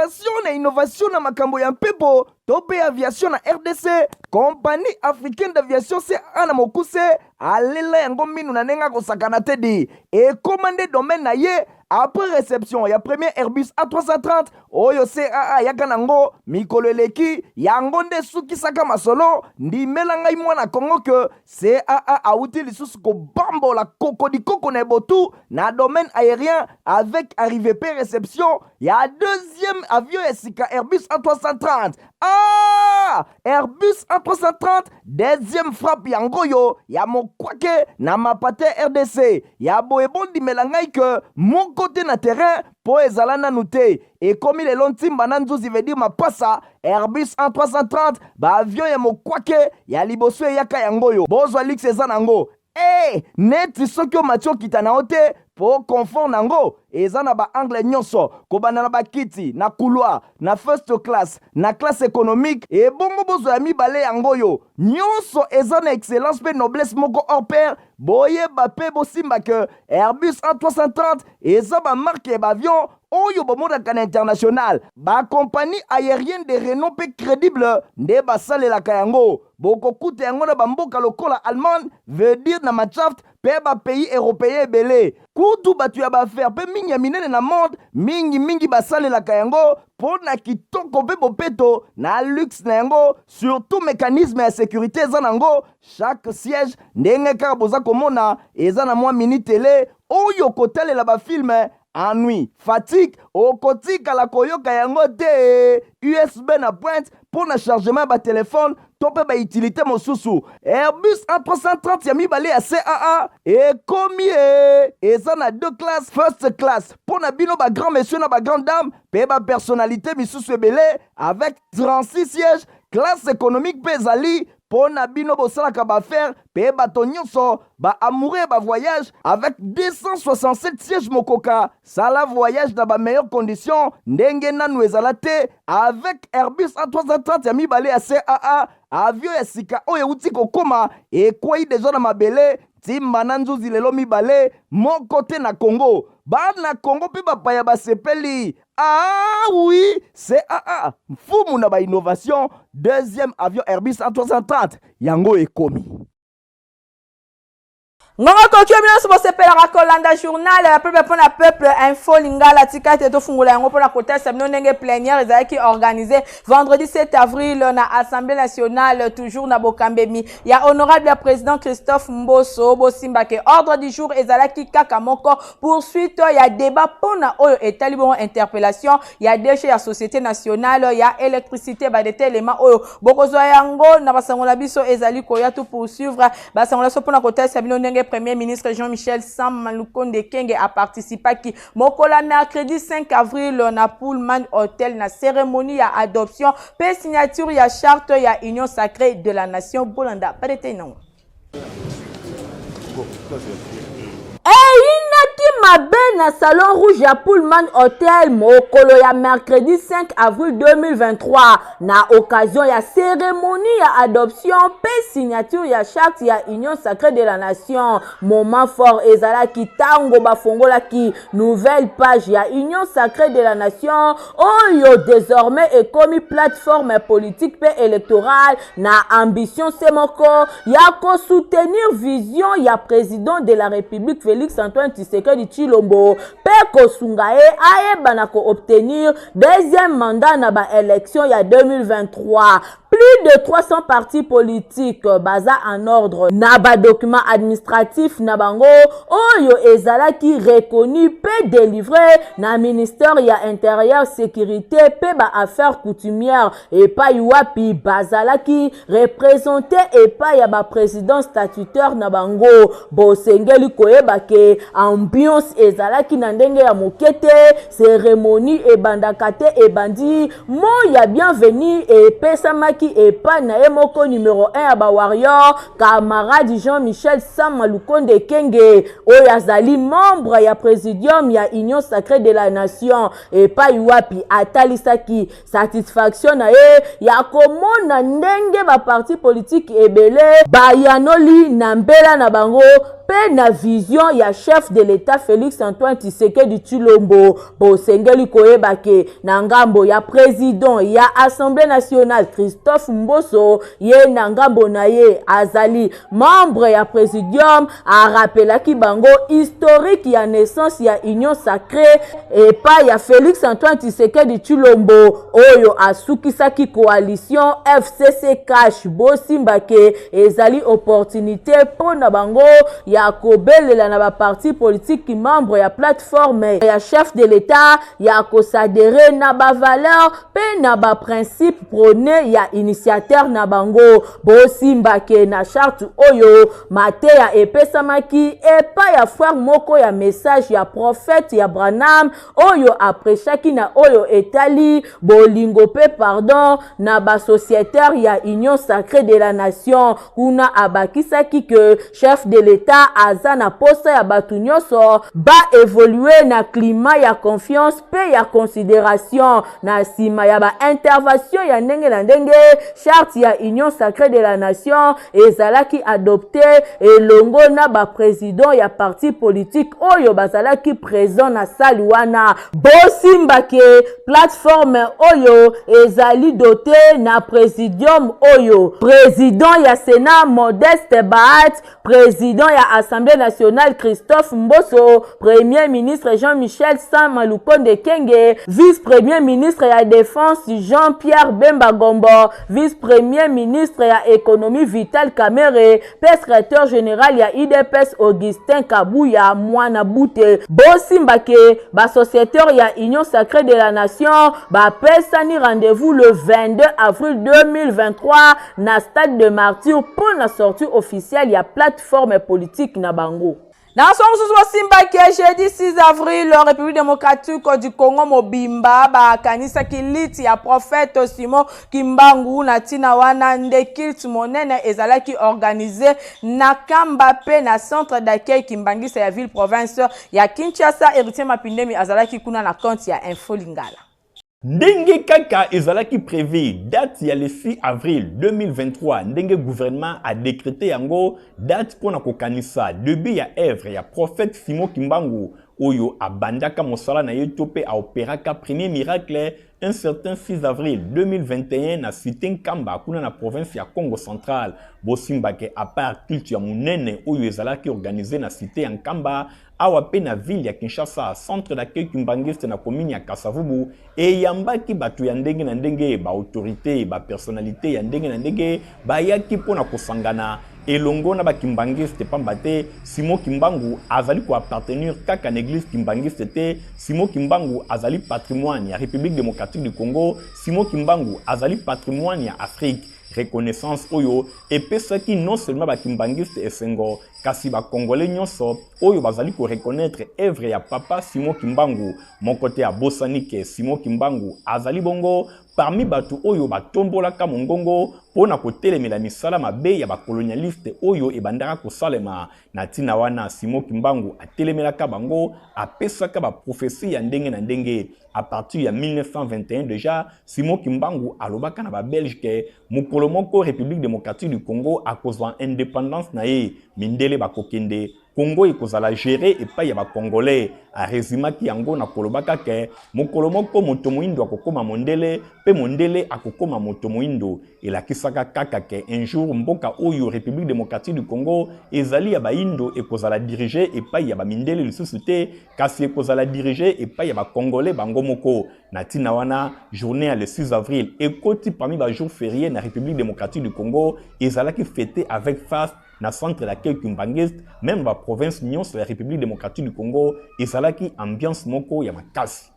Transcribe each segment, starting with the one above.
Innovation na innovation na makambo ya mpepo to mpe aviation na RDC, Compagnie africaine d'aviation CAA na mokuse alela yango minu na ndenge akosakana te di ekoma nde domaine na ye après réception ya premier Airbus A330 oyo CAA ayaka nango mikolo eleki. Yango nde esukisaka masolo. Ndimela ngai mwana Kongo ke CAA awuti lisusu kobambola kokodikoko na ebotu na domaine aérien avec arrivée pe réception ya deuxième avion ya sika Airbus A330. Ah! Airbus A330 deuxième frappe yango oyo ya mokwake na mapate RDC ya boye. Bondimela ngai ke moko te na terrain mpo ezala nanu te. Ekomi lelo ntimba na nzuzi, veut dire mapasa. Airbus A330, baavion ya mokwake ya liboso eyaka yango oyo. Bozwa luxe eza nango e neti soki omati okita na yo te, mpo confort nango eza na baangle nyonso, kobanda na bakiti na couloir, na first class, na classe économique. Ebongo bozwa ya mibale yango oyo, nyonso eza na excellence mpe noblesse moko hors pair. Boyeba mpe bosimba ke Airbus A330 eza bamarque ya baavion oyo bomonaka na international. Bacompagnie aérienne de renom mpe crédible nde basalelaka yango. Bokokuta yango na bamboka lokola Allemagne, veut dire na Mannschaft, mpe bapays européen ebele. Kutu bato ya baaffaire mpe mingi ya minene na monde mingimingi basalelaka yango mpo na kitoko mpe bopeto na luxe na yango. Surtout mécanisme ya sécurité eza nango. Chaque siège, ndenge kaka boza komona, eza na mwa mini télé oyo kotalela bafilm. Ennui, fatigue, okotikala koyoka yango te. USB na pointe mpo na chargement ya batelefone to mpe bautilité mosusu. Airbus A330 ya mibale ya CAA ekomi e eza na deux classes: first class mpo na bino bagrand monsieur na bagrand dame mpe bapersonnalité misusu ebele avec 36 sièges. Classe économique mpe ezali mpo na bino bosalaka baaffaire mpe bato nyonso baamoureux ya bavoyage avec 267 sièges. Mokoka sala voyage na bameilleure condition ndenge nanu ezala te avec Airbus A330 ya mibale ya CAA. Avion ya sika oyo euti kokóma, ekwei deja na mabele ntimba na nzuzi lelo mibale moko te na Congo. Bana Congo mpe bapaya basepeli. Ah oui, CAA mfumu na bainnovation. Deuxième avion Airbus A330 yango ekomi. Ngonga koki oyo nyonso bosepelaka kolanda journal ya peuple mpona peuple, Info Lingala. Tika ete tofungola yango mpona kotalisa bino ndenge plénière ezalaki organisé vendredi 7 avril na Assemblée nationale, toujours na bokambemi ya honorable ya président Christophe Mboso. Bosimbake ordre du jour ezalaki kaka moko: poursuite ya débat mpona oyo etali bongo interpellation ya DG ya Société nationale ya électricité. Badete élément oyo bokozwa yango na basango na biso ezali koya. To poursuivre basango na biso mpona kotalisa bino ndenge premier ministre Jean-Michel Sama Lukonde Kenge aparticipaki mokolo ya mercredi 5 avril na Pullman Hotel na cérémonie ya adoption mpe signature ya charte ya Union sacrée de la nation. Bolanda badete nango. Eyinaki mabe na salon rouge ya Pullman Hotel mokolo ya mercredi 5 avril 2023 na occasion ya cérémonie ya adoption mpe signature ya charte ya Union sacrée de la nation. Moment fort ezalaki ntango bafongolaki nouvelle page ya Union sacrée de la nation oyo désormais ekomi plateforme politique mpe électorale na ambition se moko ya kosoutenir vision ya président de la République Félix Antoine Tshisekedi Tshilombo mpe kosunga ye ayeba na koobtenir deuxième mandat na baélection ya 2023. Plus de 300 partis politiques baza en ordre na badocument administratif na bango oyo ezalaki reconnu mpe délivré na ministère ya Intérieur, Sécurité mpe baaffaires coutumières, epai wapi bazalaki représenté epai ya baprésident statutaire na bango. Bosengeli koyeba ke ambiance ezalaki na ndenge ya moke te. Cérémonie ebandaka te ebandi, mot ya bienvenu epesamaki epai na ye moko numero 1 ya bawarrior, camarade Jean-Michel Sama Lukonde Kenge, oyo azali membre ya présidium ya Union sacrée de la nation, epai wapi atalisaki satisfaction na ye ya komona ndenge baparti politike ebele bayanoli na mbela na bango. mpe na vision ya chef de l'Etat Felix Antoine Tshisekedi Tshilombo. Bosengeli koyeba ke na ngambo ya president ya Assemblée nationale Christophe Mboso, ye na ngambo na ye azali membre ya presidium, arapelaki bango historique ya naissance ya Union sacrée epai ya Felix Antoine Tshisekedi Tshilombo oyo asukisaki coalition FCC Cash. Bosimba ke ezali opportunité mpo na bango ya kobelela na baparti politique membre ya plateforme ya chef de l'État ya koadhérer na bavaleur mpe na baprincipe prôné ya initiateur na bango. Bosimba ke na charte oyo, mateya epesamaki epai ya frère moko ya message ya prophète ya Branham oyo aprêchaki na oyo etali bolingo mpe pardon na basociétaire ya Union sacrée de la nation. Kuna abakisaki ke chef de l'État aza na posa ya bato nyonso baévoluer na climat ya confiance mpe ya considération. Na nsima ya baintervention ya ndenge na ndenge, charte ya Union sacrée de la nation ezalaki adopté elongo na baprésident ya parti politique oyo bazalaki présent na salle wana. Bosimba ke plateforme oyo ezali doté na présidium oyo: président ya Sénat Modeste Bahati, président ya Assemblée nationale Christophe Mboso, premier ministre Jean-Michel Sama Lukonde Kenge, vice-premier ministre ya Défense Jean-Pierre Bemba Gombo, vice-premier ministre ya Économie Vital Kamerhe mpe secrétaire général ya UDPS Augustin Kabuya Mwana Bute. Bosimba ke basociétaire ya Union sacrée de la nation bapesani rendez-vous le 22 avril 2023 na Stade de Martyr mpo na sortie officielle ya plateforme politique na bango. Na so mosusu, bosimbaki jeudi 6 avril, République démocratique du Congo mobimba bakanisaki lutte ya prophète Simon Kimbangu. Na ntina wana nde culte monene ezalaki organisé na Nkamba mpe na centre d'accueil kimbangisa ya ville province ya Kinshasa. Héritier Mapindemi azalaki kuna na compte ya Info Lingala. Ndenge kaka ezalaki prévu, date ya le 6 avril 2023, ndenge gouvernement adécrété yango date mpona kokanisa début ya œuvre ya prophète Simon Kimbangu oyo abandaka mosala na ye to mpe aopéraka premier miracle un certain 6 avril 2021 na cité Nkamba kuna na province ya Congo Central. Bosimbake, à part culte ya monene oyo ezalaki organisé na cité ya Nkamba, awa mpe na ville ya Kinshasa, centre d'accueil kimbangiste na commune ya Kasavubu eyambaki bato ya ndenge na ndenge, baautorité, bapersonnalité ya ndenge na ndenge bayaki mpona kosangana elongo na bakimbangiste, pamba te Simon Kimbangu azali koappartenir kaka na église kimbangiste te. Simon Kimbangu azali patrimoine ya République démocratique du Congo. Simon Kimbangu azali patrimoine ya Afrique. Reconnaissance oyo epesaki non seulement bakimbangiste esengo, kasi bakongolais nyonso oyo bazali koreconnaître œuvre ya papa Simon Kimbangu. Moko te abosani ke Simon Kimbangu azali bongo parmi bato oyo batombolaka mongongo mpo na kotelemela misala mabe ya bakolonialiste oyo ebandaka kosalema. Na ntina wana, Simon Kimbangu atelemelaka bango, apesaka baprophétie ya ndenge na ndenge. À partir ya 1921 déjà, Simon Kimbangu alobaka na babelge ke mokolo moko République démocratique du Congo akozwa indépendance na ye, mindele bakokende, Congo ekozala géré epai ya bacongolais. Arésumaki yango na kolobaka ke mokolo moko moto moyindo akokóma mondele mpe mondele akokóma moto moyindo. Elakisaka kaka ke un jour mboka oyo République démocratique du Congo ezali ya bayindo ekozala dirigé epai ya bamindele lisusu te, kasi ekozala dirigé epai ya bacongolais bango moko. Na ntina wana, journée ya le 6 avril ekoti parmi bajour férié na République démocratique du Congo. Ezalaki fêté avec faste na centre d'accueil kimbangiste, même baprovince nyonso ya République démocratique du Congo ezalaki ambiance moko ya makasi.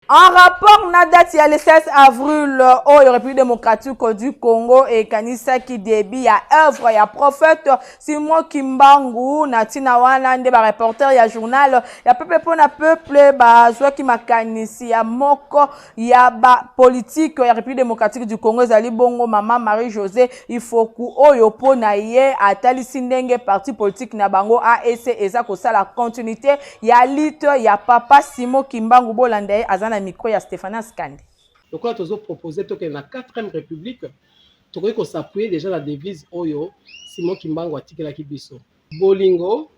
En rapport na date ya le 16 avril oyo République démocratique du Congo ekanisaki début ya œuvre ya prophète Simon Kimbangu, na ntina wana nde bareporter ya journal ya peuple mpona peuple bazwaki makanisi ya moko ya bapolitike ya République démocratique du Congo, ezali bongo mama Marie José Ifoku, oyo mpo na ye atalisi ndenge parti politique na bango AEC eza kosala continuité ya lutte ya papa Simon Kimbangu. Bolanda ye, aza na micro ya Stéphane Skande. Lokola tozopropose tokende na 4e république, tokoki kos'appuyer déjà na devise oyo Simon Kimbangu atikelaki biso: bolingo.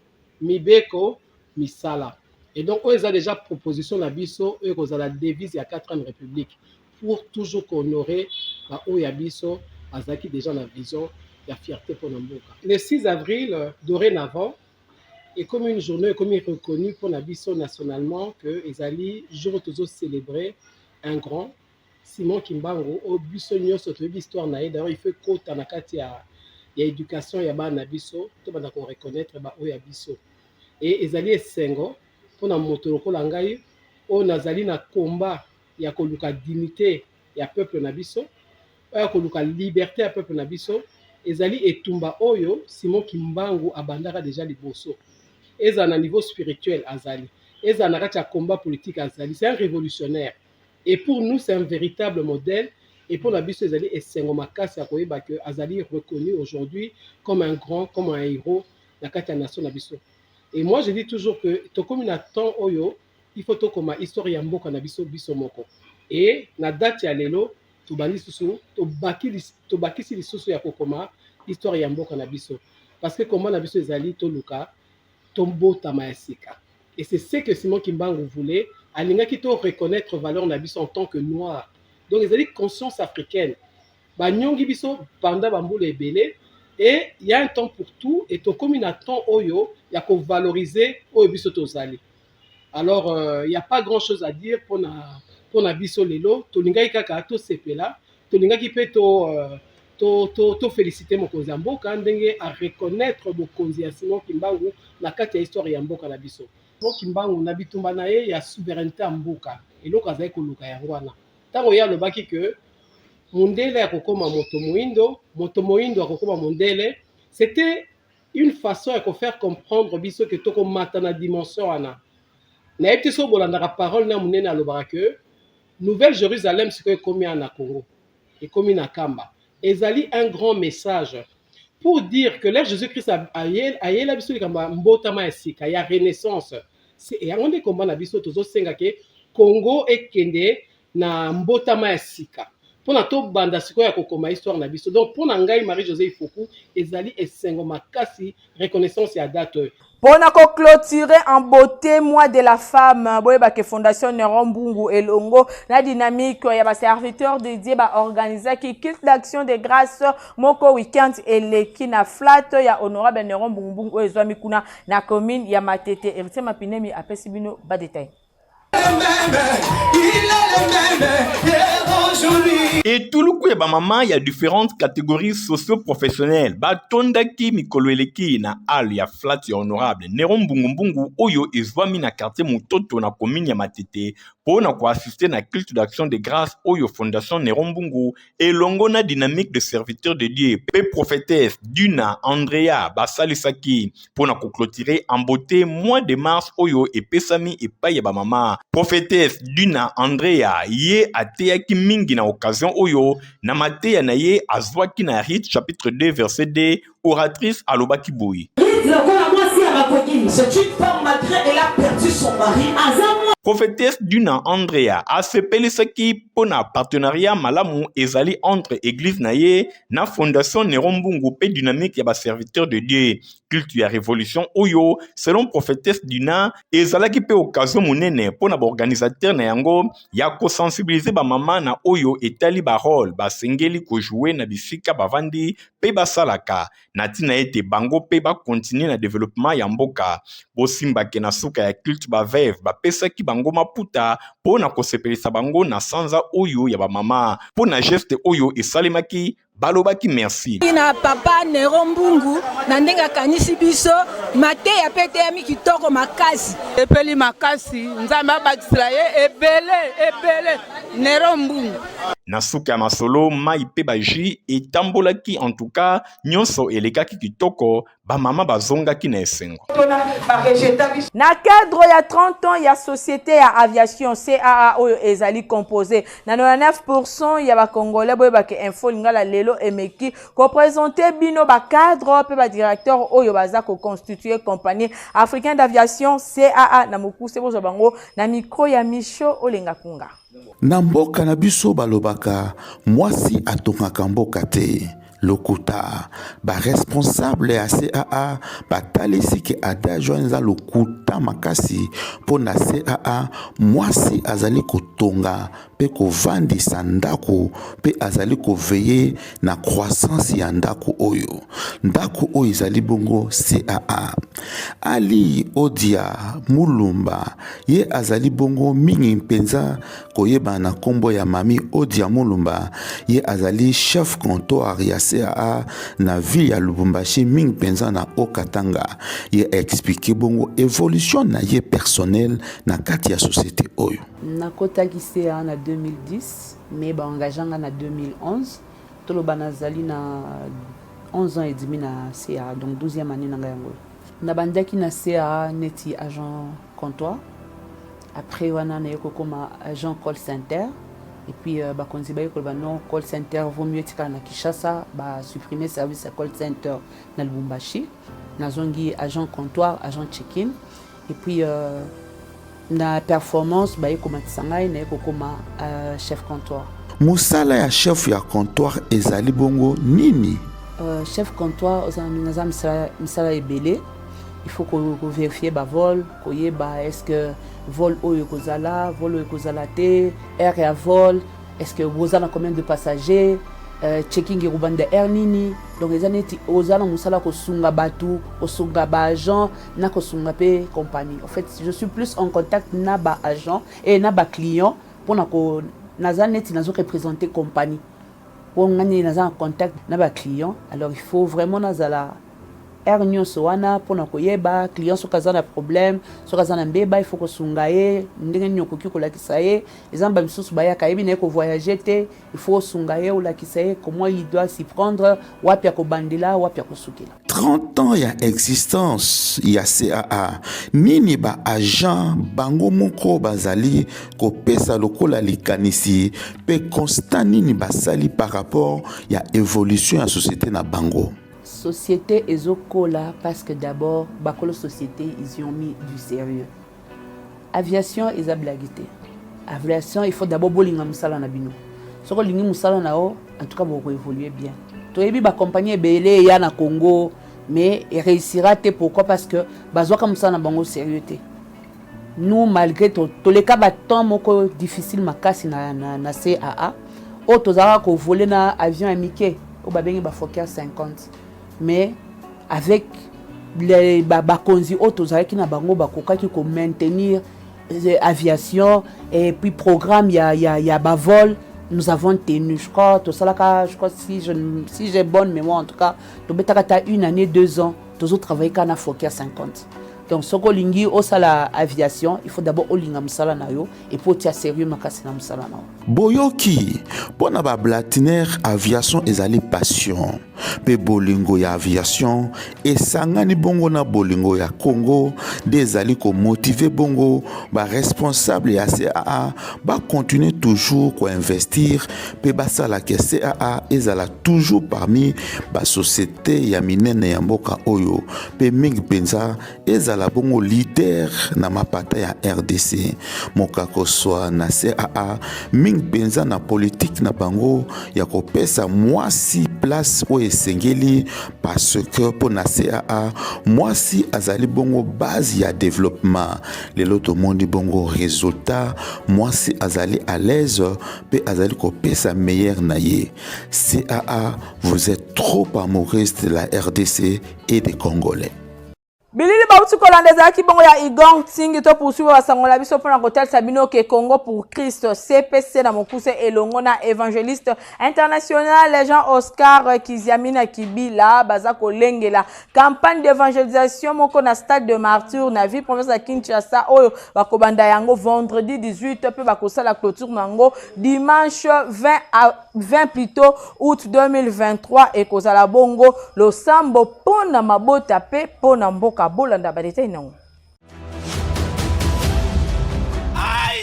Mibeko, misala. Et donc oyo eza dejà proposition na biso oyo ekozala devise ya quatrième republique pour toujours ko honorer ba oyo ya biso bazalaki dejà na vision ya fierte pona mboka. Le 6 avril dorenavant ekomi une journee ekomi reconnue pona biso nationalement que ezali jour tozo celebrer un grand Simon Kimbangu oyo biso nionso toyebi histoire na ye d'ailleurs il faut ekota na kati ya ya education ya bana na biso tobanda ko reconnaitre ba oyo ya biso et ezali esengo pona moto lokola ngai oyo nazali na combat ya koluka dignite ya peuple na biso oyo ya koluka liberte ya peuple na biso ezali etumba oyo Simon Kimbangu abandaka dejà liboso ezala na niveau spirituel azali ezala na kati ya combat politique azali c'est un revolutionnaire Et pour nous c'est un veritable modèle et pona biso ezali esengo makasi ya koyeba que azali reconnu aujourd'hui comme un grand, comme un hero na kati ya nation na biso. Et moi je dis toujours que tokomi na temps oyo il faut tokoma histoire ya mboka na biso biso moko. Et na date ya lelo tobandi lisusu tobaki tobakisi lisusu ya kokoma histoire ya mboka na biso parce que combat na biso ezali toluka tobotama ya sika et c'est ce que Simon Kimbangu voulait, alingaki to reconnaitre valeur na biso en tant que noir, donc ezali conscience africaine, banyongi biso pendant ba mbula ebele et il ya un temps pour tout et tokomi na temps oyo ya ko valoriser oyo biso tozali. Alors il ya pas grand chose à dire pona pona biso lelo, tolingaki kaka tosepela, tolingaki pe to to to to feliciter mokonzi ya mboka ndenge a reconnaitre bokonzi ya Simon Kimbangu na kati ya histoire ya mboka na biso. Simon Kimbangu na bitumba na ye ya souverainete ya mboka, eloko azali koluka yango wana. Tango ye alobaki que mundele akokoma moto moindo, moto moindo akokoma mundele, c'etait une façon ya ko faire comprendre biso que toko mata na dimension wana. Nayebi te soki bolandaka parole na munene alobaka que nouvelle Jerusalem sikoyo ekomi awa na Congo, ekomi na Kamba. Ezali un grand message pour dire que leur Jesus Christ ayela biso likambo ya mbotama ya sika ya renaissance. Yango nde combat na biso tozosenga ke Congo ekende na mbotama ya sika pona tobanda sikoyo ya kokoma histoire na biso. Donc pona ngai Marie Josee Ifoku ezali esengo makasi reconnaissance ya date oyo. Pona ko cloturer en beauté mois de la femme, boyeba ke Fondation Neron Mbungu elongo na dynamique ya ba serviteurs de Dieu ba organisaki culte d'action de grâce moko week-end eleki na flat ya honorable Neron Mbungu Mbungu oyo ezwami kuna na commune ya Matete. Héritier Mapinemi apesi bino ba détails. Etuluku ya bamama ya differentes categories socio-professionnelles batondaki mikolo eleki na halle ya flat ya honorable Nero Mbungu Mbungu oyo ezwami na quartier Mutoto na commune ya Matete mpo na ko assister na culte d'action de grâce oyo Fondation Nero Mbungu elongo na Dynamique de Serviteurs de Dieu mpe prophetesse Duna Andrea basalisaki mpo na ko cloturer en beaute mois de mars oyo epesami epai ya ba mama. Prophetesse Duna Andrea ye ateyaki mingi na occasion oyo na mateya na ye azwaki na Ruth chapitre 2 verset 2 oratrice alobaki boye. Ruth lokola mwasi ya makoki. C'est une femme malgré elle a perdu son mari. Aza Prophetesse Duna Andrea asepelisaki mpo na partenariat malamu ezali entre eglise na ye na Fondation Nero Mbungu mpe dynamique ya ba serviteurs de Dieu. Culte ya revolution oyo, selon Prophetesse Duna, ezalaki mpe occasion monene mpo na ba organisateurs na yango ya ko sensibiliser ba mama na oyo etali ba role basengeli ko jouer na bisika bavandi mpe basalaka na ntina ete bango mpe ba continuer na developpement ya mboka. Bosimba ke na suka ya culte ba veuves bapesaki bango maputa mpo na kosepelisa bango na sanza oyo ya ba mama. Mpo na geste oyo esalemaki, balobaki merci. Na papa Nero Mbungu na ndenge akanisi biso, mateya mpe eteyami kitoko makasi. Epeli makasi, Nzambe abakisela ye ebele ebele. Nero Mbungu. Na suka ya masolo, mayi pe ba jus etambolaki en tout cas nionso elekaki kitoko, ba mama bazongaki na esengo. Na cadre ya 30 ans ya société ya aviation CAA oyo ezali composé na 99% ya ba congolais boyeba ke info lingala lelo emeki ko présenter bino ba cadre pe ba directeur oyo baza ko constituer compagnie africaine d'aviation CAA na mokuse bozwa bango na micro ya Micho Olenga Kunga. Na mboka na biso balobaka mwasi atongaka mboka te. Lokuta. Ba responsable ya CAA batalisi ke adage wana eza lokuta makasi mpo na CAA mwasi azali kotonga mpe kovandisa ndako mpe azali koveye na croissance ya ndako oyo. Ndako oyo ezali bongo CAA. Ali Odia Mulumba ye azali bongo mingi mpenza koyebana na nkombo ya Mami Odia Mulumba. Ye azali chef comptoir ya CAA na ville ya Lubumbashi, mingi mpenza na Haut-Katanga. Ye explique bongo evolution na ye personnel na kati ya société oyo. Nakotaki CAA na 2010 mais ba engagea nga na 2011, toloba nazali na 11 ans et demi na CAA, donc 12e année na nga yango. Nabandaki na CAA neti agent comptoir, après wana naye kokoma agent call center et puis euh, bakonzi baye koloba non, call center vaut mieux etikala na Kinshasa, ba supprimer service ya call center na Lubumbashi. Nazongi agent comptoir, agent check-in et puis euh, na performance baye komatisa ngai, naye kokoma euh, chef comptoir. Mosala ya chef ya comptoir ezali bongo nini? Chef comptoir naza misala ebele. Il faut kovérifier bavol, koyeba est ce que vol oyo ekozala, vol oyo ekozala te, heure ya vol, est ce que boza na combien de passagers, checking ekobanda heure nini. Donc eza neti oza na mosala kosunga bato, kosunga baagent na kosunga mpe compagnie. En fait, je suis plus en contact na baagent et na baclient mpona ko naza neti nazo représenter compagnie, mpo ngani naza en contact na baclient. Alors il faut vraiment nazala heure nyonso wana mpona koyeba client soki aza na problème, soki aza na mbeba, il faut kosunga ye ndenge nini okoki kolakisa ye. Eza na bamisusu bayaka, ayebi na ye kovoyage te, il faut osunga ye, olakisa ye comment il doit s'y prendre, wapi akobandela, wapi akosukela. 30 ans ya existence ya CAA, nini ba agent bango moko bazali kopesa lokola likanisi mpe constat nini basali par rapport ya évolution ya société na bango? Société ezokola parce que d'abord bakolo société, ils y ont mis du sérieux. Aviation eza blague te. Aviation, il faut d'abord bolinga mosala na bino. Soki olingi mosala na yo, en tout cas bokoévolue bien. Toyebi bacompagnie ebele eya na Congo mais eréussira te. Pourquoi? Parce que bazwaka mosala na bango sérieux te. Nous, malgré toleka batemps moko difficile makasi na CAA oyo, tozalaka kovoler na avion ya mike oyo babengi baFokker 50, mais avec bakonzi oyo tozalaki na bango, bakokaki komaintenir aviation et puis programme ya bavol. Nous avons tenu, je crois, tosalaka, je crois, si j'ai bonne mémoire, en tout cas tobetaka ta une année, 2 ans tozotravaille kaka na Fokker 50. Donc soki olingi osala aviation, il faut d'abord olinga mosala na yo et puis otia sérieux makasi na mosala na yo. Boyoki, mpo na bablatinaire, aviation ezali passion mpe bolingo ya aviation esangani bongo na bolingo ya Congo nde ezali komotiver bongo baresponsable ya CAA bakontinue toujours koinvestir mpe basalaka CAA ezala toujours parmi basociété ya minene ya mboka oyo, mpe mingi mpenza ezala bongo leader na mapata ya RDC. Mokakoswa na CAA, mingi mpenza na politike na bango ya kopesa mwasi place oyo esengeli, parce que mpo na CAA mwasi azali bongo base ya développement. Lelo tomoni bongo résultat, mwasi azali à l'aise mpe azali kopesa meilleur na ye. CAA, vous êtes trop amoureuse de la RDC et des Congolais. Bilili bauti kolanda ezalaki bongo ya Igor Ntingi. To poursuivre basangola biso mpona kotalisa bino ke Congo pour Christ, CPC na mokuse, elongo na évangéliste international Jean Oscar Kiziamina Kibila, baza kolengela campagne d'évangélisation moko na Stade de Martyr na ville province ya Kinshasa, oyo bakobanda yango vendredi 18 mpe bakosala clôture na yango dimanche 20 à 20 plutôt août 2023. Ekozala bongo losambo mpo na mabota mpe mpo na mboka. Bolanda badétails nango. Ai,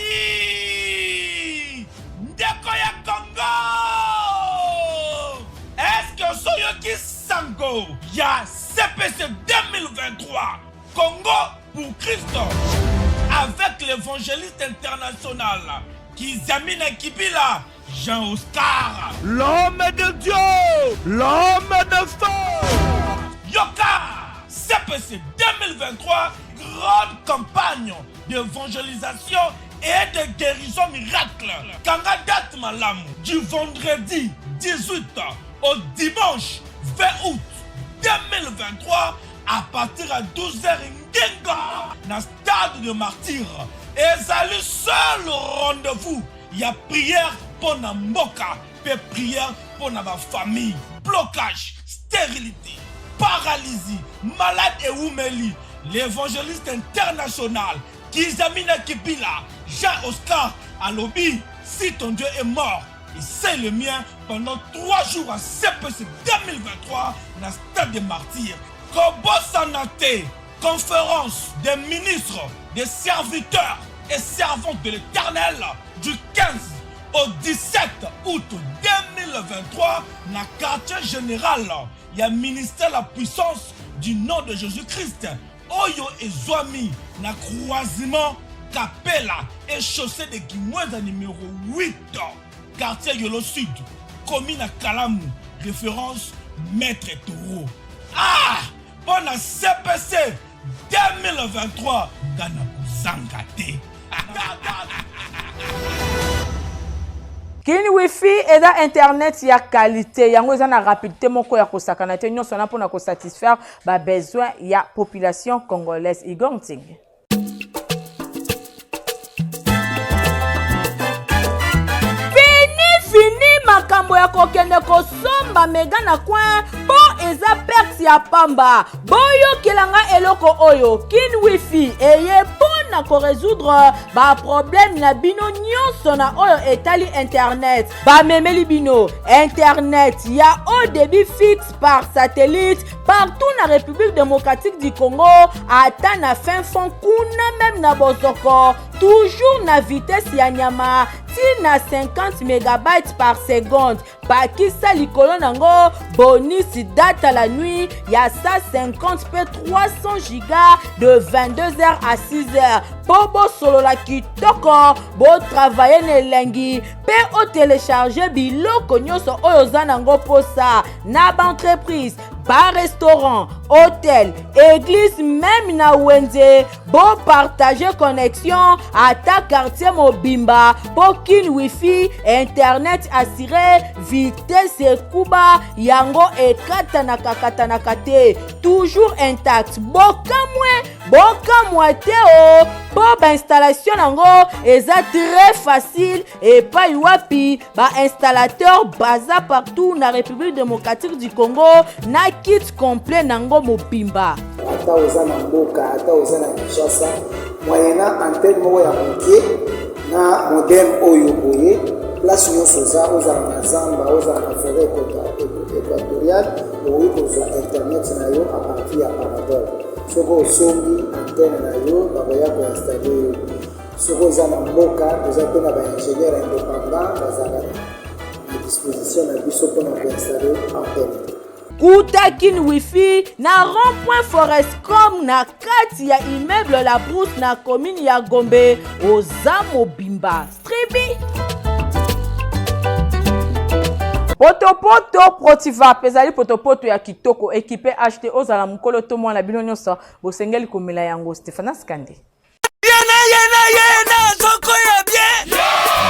ndeko ya Congo, eske osoyoki sango ya CPC 2023, Congo pour Christ, avec l'évangéliste international Kizamina Kibila Jean Oscar, l'homme de Dieu? L'homme de feu! Yoka! CPC 2023, grande campagne d'évangélisation et de guérison miracle. Kanga date malamu du vendredi 18 au dimanche 20 août 2023 à partir à 12h ngenga na stade de martyr ezali seul rendez-vous ya prière mpo na mboka mpe prière mpo na bafamille blocage stérilité paralysie malade ewumeli l'évangéliste international Kizamina Kibila Jean Oscar alobi si ton Dieu est mort et c'est le mien pendant 3 jours à CPC 2023 na stade des martyrs kobosana te conférence des ministres des serviteurs et servantes de l'éternel du 15 au 17 août 2023 na quartier général ya ministère la puissance du nom de Jésus-Christ oyo ezwami na croisement Kapela et chaussée de Kimwenza numéro 8 quartier Yolo Sud commune à Kalamu référence Maître Taureau ah mpo na CPC 2023 nga na kozanga te Kin wifi eza internet ya qualité yango eza na rapidité moko ya kosakana te nyonso wana mpona kosatisfaire ba besoin ya population congolaise. Igor Ntingi. Fini fini makambo ya kokende kosomba mega na coin mpo eza perte ya pamba. Boyokela nga eloko oyo Kin wifi eye mpo na koresoudre ba problème na bino nyonso na oyo etali internet. Bamemeli bino internet ya haut débit fixe par satellite partout na République démocratique du Congo, ata na fin fond kuna meme na bozoko, toujours na vitesse ya nyama ti na 50 megabytes par seconde. Bakisa likolo nango bonus data la nuit ya 150 pe 300 giga de 22h à 6h po bosolola kitoko, botravaille na elengi mpe otelecharge biloko nyonso oyo oza nango mposa na baentreprise barestaurant hotel église meme na wenze bopartage connexion ata quartier mobimba mpo kin wifi internet assure vitesse ekuba yango ekatanaka-katanaka te toujours intact bokamwe bokamwa te o mpo bainstallation yango eza très facile epai wapi bainstallateur baza partout na république démocratique du congo na kit complet nango mobimba ata oza na mboka ata oza na kinshasa moyena antenne moko ya moke na modem oyo boye place nyonso oza ozala na zamba ozala na foret équatoriale okoki kozwa internet na yo a partir ya parabole soki osombi antenne na yo bakoya koinstalle yo soki oza na mboka toza mpe na baingénieur indépendant bazalaka na disposition na biso mpona koinstalle antenne Kuta Kin Wifi na rond-point Forescom na kati ya immeuble La Brousse na commune ya Gombe oza mobimba. Stribi potopoto protivap ezali potopoto ya kitoko ekipe ht ozala mokolo to mwana bino nyonso bosengeli komela yango stephanas kande yena yena yena azokoya bien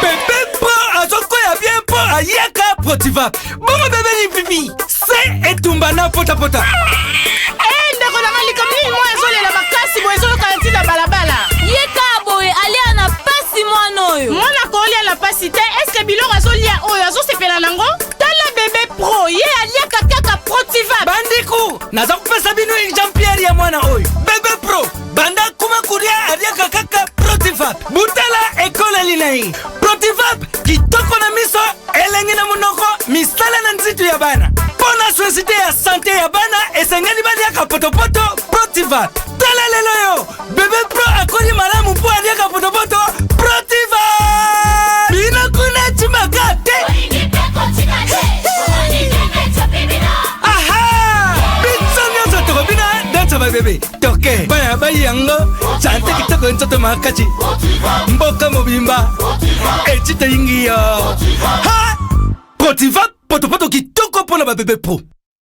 bebe mpo azokoya bien mpo ayaka protiva bongo bebe lipipi se etumba na potapota eh, ndeko nanga likambo nini mwa ezolela makasi boye ezoyokana ntina balabala ye kaka boye alia na pasi mwana oyo mwana kolia na pasi te eske biloko azolia oyo azosepela nango tala bebe pro ye aliaka kaka protiva bandeko naza kopesa bino exemplaire ya mwana oyo bebe pro banda kuma kulia aliaka kaka protivap butala ekoleli na ye protivap kitoko na miso elengi na monoko misala na nzitu ya bana mpo na societe ya sante ya bana esengeli baliaka potopoto protivap tala lelo yo bebe pro akoli malamu mpo aliaka potopoto protivap bino kuna cimaka te aha biso nyonso tokobina dansa babebe toke bana bayi yango sante kitoko nzoto makasi mboka mobimba eci toyingi yo ha protiva. Potopoto kitoko mpo na babebe pro.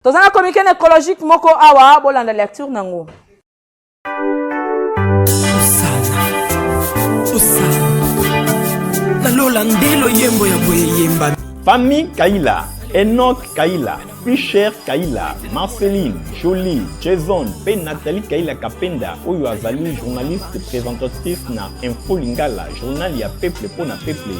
Toza na communiqué écologique moko awa, bolanda lecture nango. Osana, osana na lola nde loyembo ya boye eyembami. Famille Kaila, Enoch Kaila, Fisher Kaila, Marceline, Jolie, Jason mpe Nathalie Kaila Kapenda oyo azali journaliste présentatrice na Info Lingala, journal ya peuple mpo na peuple.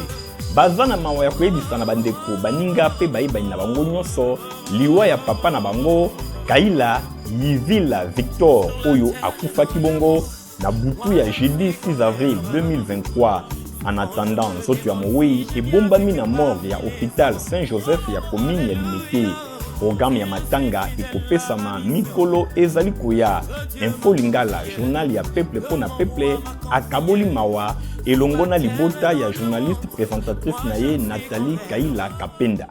Baza na mawa ya koyebisa na bandeko, baninga mpe bayebani na bango nyonso liwa ya papa na bango Kaila Yivila Victor oyo akufaki bongo na butu ya jeudi 6 avril 2023. En attendant, nzoto ya mowei ebombami na morgue ya hôpital Saint-Joseph ya commune ya Limete. Programme ya matanga ekopesama mikolo ezali koya. Info Lingala, journal ya peuple mpo na peuple, akaboli mawa elongo na libota ya journaliste présentatrice na ye Nathalie Kaila Kapenda.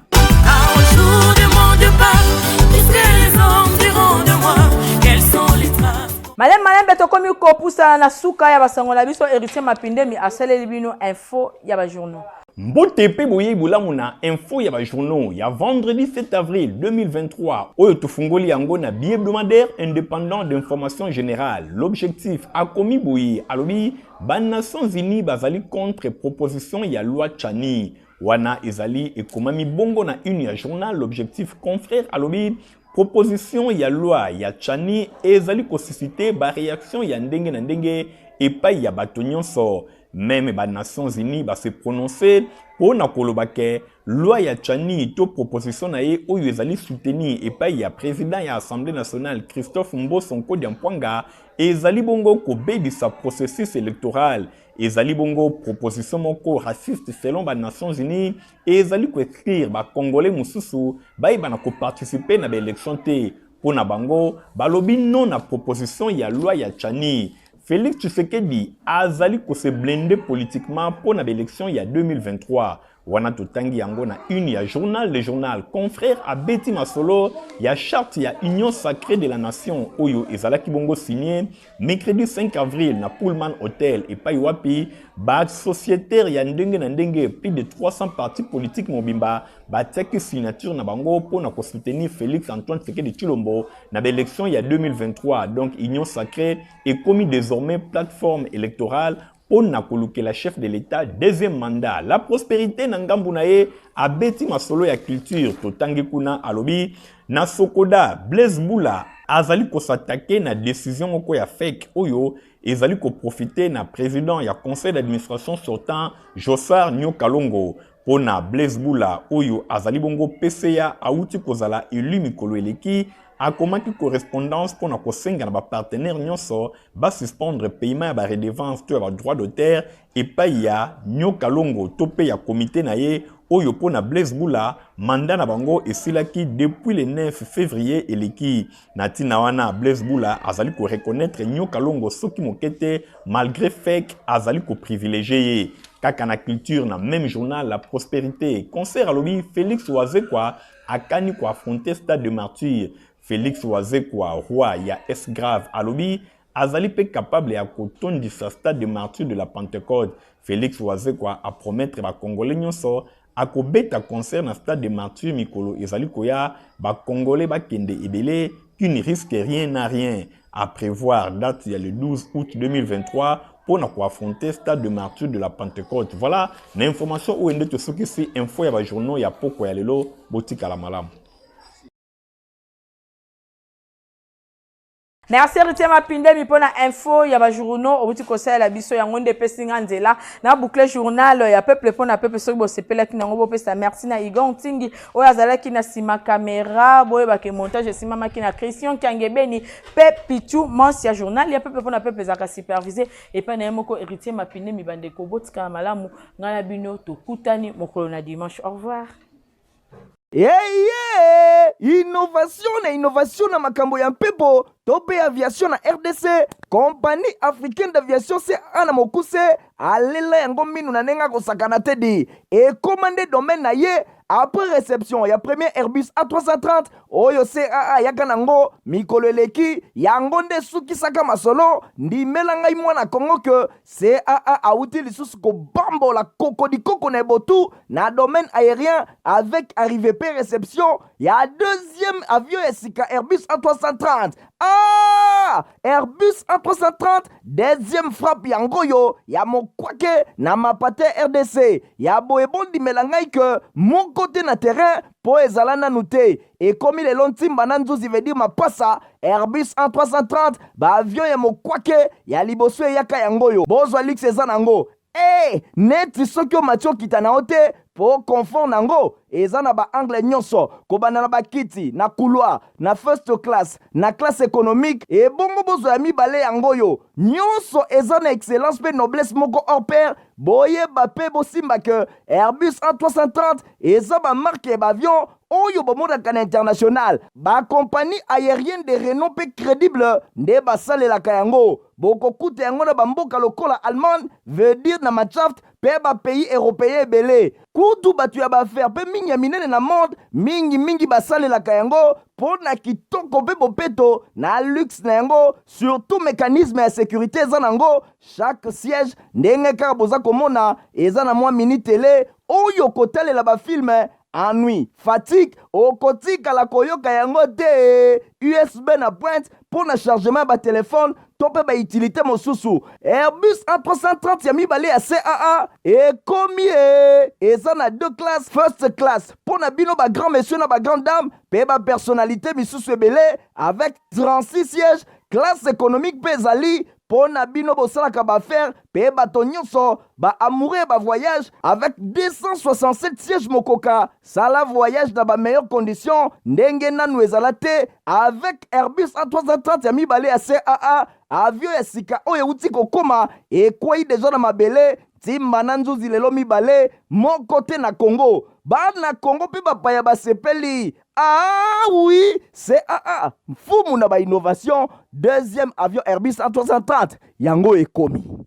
Malembe malembe tokomi kopusana na suka ya basango na biso. Héritier Mapindemi asaleli bino info ya bajournaux. Mbote mpe boyei bolamu na info ya bajournaux ya vendredi 7 avril 2023 oyo tofungoli yango na bihebdomadaire indépendant d'information générale. L'objectif akomi boye, alobi ba Nations Unies bazali contre proposition ya loi Tchani. Wana ezali ekomami bongo na une ya journal L'objectif. Confrère alobi proposition ya loi ya Tchani ezali kosuscite ba réaction ya ndenge na ndenge epai ya bato nyonso. Meme ba Nations Unies ba se prononcer mpo na koloba ke loi ya Tchani to proposition na ye oyo ezali soutenu epai ya président ya Assemblée nationale Christophe Mboso Nkodia Mpwanga ezali bongo kobebisa processus électoral. Ezali bongo proposition moko raciste selon ba Nations Unies, ezali koexclure ba Congolais mosusu bayeba na koparticiper na ba élection te. Mpo na bango, balobi non na proposition ya loi ya Tchani. Félix Tshisekedi azali ko se blinder politiquement mpo na ba élection ya 2023. Wana totangi yango na une ya journal Le Journal. Confrère abeti masolo ya charte ya Union sacrée de la nation oyo ezalaki bongo signé mercredi 5 avril na Pullman Hotel epai wapi ba sociétaires ya ndenge na ndenge plus de 300 partis politiques mobimba batiaki signature na bango mpo na kosoutenir Félix Antoine Tshisekedi Tshilombo na ba élection ya 2023. Donc Union sacrée ekomi désormais plateforme électorale mpo na kolukela chef de l'État deuxième mandat. La prospérité na ngambu na ye abeti masolo ya culture, totangi kuna alobi na Sokoda Blaise Bula azali kosatake na décision moko ya fake oyo ezali koprofite na président ya conseil d'administration sortant Jossar Nyokalongo. Mpo na Blaise Bula oyo azali bongo PCA awuti kozala élu mikolo eleki, akomaki correspondance mpo na kosenga na bapartenaire nyonso basuspendre paiement ya baredevance to ya badroit d'auteur epai ya Nyokalongo to mpe ya komite na ye oyo mpo na Blaise Bula mandat na bango esilaki depuis le 9 février eleki. Na ntina wana Blaise Bula azali koreconnaitre Nyokalongo soki moke te malgré fake azali koprivilégie ye. Kaka na culture na même journal La Prospérité, concert alobi Félix Wazekwa akani koaffronter Stade de Martyrs. Félix Wazekwa, roi ya S grave, alobi azali mpe capable ya kotondisa Stade de Martyrs de la Pentecôte. Félix Wazekwa apromettre ba Congolais nyonso akobeta concert na Stade de Martyrs mikolo ezali koya, ba Congolais bakende ebele, qui ne risque rien n'a rien. À prévoir date ya le 12 août 2023 mpo na koaffronter Stade de Martyrs de la Pentecôte. Voilà na information oyo nde tosukisi info ya bajournaux ya poko ya lelo. Botikala malamu. Merci Héritier Mapindemi mpo na info ya bajournaux outi kosalela biso. Yango nde epesi nga nzela na boucle journal ya peuple mpo na peuple. Soki bosepelaki nango, bopesa merci na Igon Ntingi oyo azalaki na nsima caméra. Boyebake montage esimamaki na Christian Kiangebeni mpe Pichu Mans. Ya journal ya peuple mpo na peuple ezalaka supervisé epai na ye moko Héritier Mapindemi. Bandeko, botikala malamu. Ngai na bino tokutani mokolo na dimanche. Au revoir. Eye! Innovation na innovation na makambo ya mpepo. to mpe aviation na rdc, Compagnie africaine d'aviation caa na mokuse alela yango minu na ndenge akosakana te di ekoma nde domaine na ye après reception ya premier Airbus A330 oyo caa ayaka nango mikolo eleki, yango nde esukisaka masolo. Ndimela ngai mwana Congo ke caa awuti lisusu kobambola kokodikoko na ebotu na domaine aérien avec arrivée pe reception ya deuxième avion ya sika Airbus A330. Ah! Airbus A330 deuxième frappe yango oyo ya mokwake na mapate RDC ya boye. Bondimela ngai ke moko te na terrain mpo ezala nanu te, ekomi lelo ntimba na nzuzi veut dire mapasa. Airbus A330, baavion ya mokwake ya liboso eyaka yango oyo, bozwa luxe eza nango e neti soki omati okita na yo te mpo confort nango eza na baangle nyonso, kobanda na bakiti na couloir, na first class, na classe économique. Ebongo bozwa ya mibale yango oyo, nyonso eza na excellence mpe noblesse moko hors pair. Boyeba mpe bosimba ke Airbus A330 eza bamarque ya baavion oyo bomonaka na international. Bacompagnie aérienne de renom mpe crédible nde basalelaka yango. Bokokuta yango na bamboka lokola Allemagne, veut dire na Mannschaft, mpe bapays européen ebele. Kutu bato ya baaffaire mpe mingi ya minene na monde mingimingi basalelaka yango mpo na kitoko mpe bopeto na luxe na yango, surtout mécanisme ya sécurité eza nango. Chaque siège, ndenge kaka boza komona, eza na mwa mini télé oyo kotalela bafilme. Ennui, fatigue, okotikala koyoka yango te. USB na pointe mpo na chargement ya batelefone to mpe bautilité mosusu. Airbus A330 ya mibale ya caa ekomi e eza na deux classes: first class mpo na bino bagrand monsieur na bagrand dame mpe bapersonnalité misusu ebele avec 36 sièges. Classe économique mpe ezali mpo na bino bosalaka baaffaire mpe bato nyonso baamoureux ya bavoyage avec 267 sièges. Mokoka sala voyage na bameilleure condition ndenge nanu ezala te avec Airbus A330 ya mibale ya caa, avion ya sika oyo euti kokóma, ekwei deja na mabele ntimba na nzuzi lelo mibale, moko te na Congo. Bana Congo mpe bapaya basepeli. Ah oui, caa mfumu na bainnovation, deuxième avion Airbus A330 yango ekomi.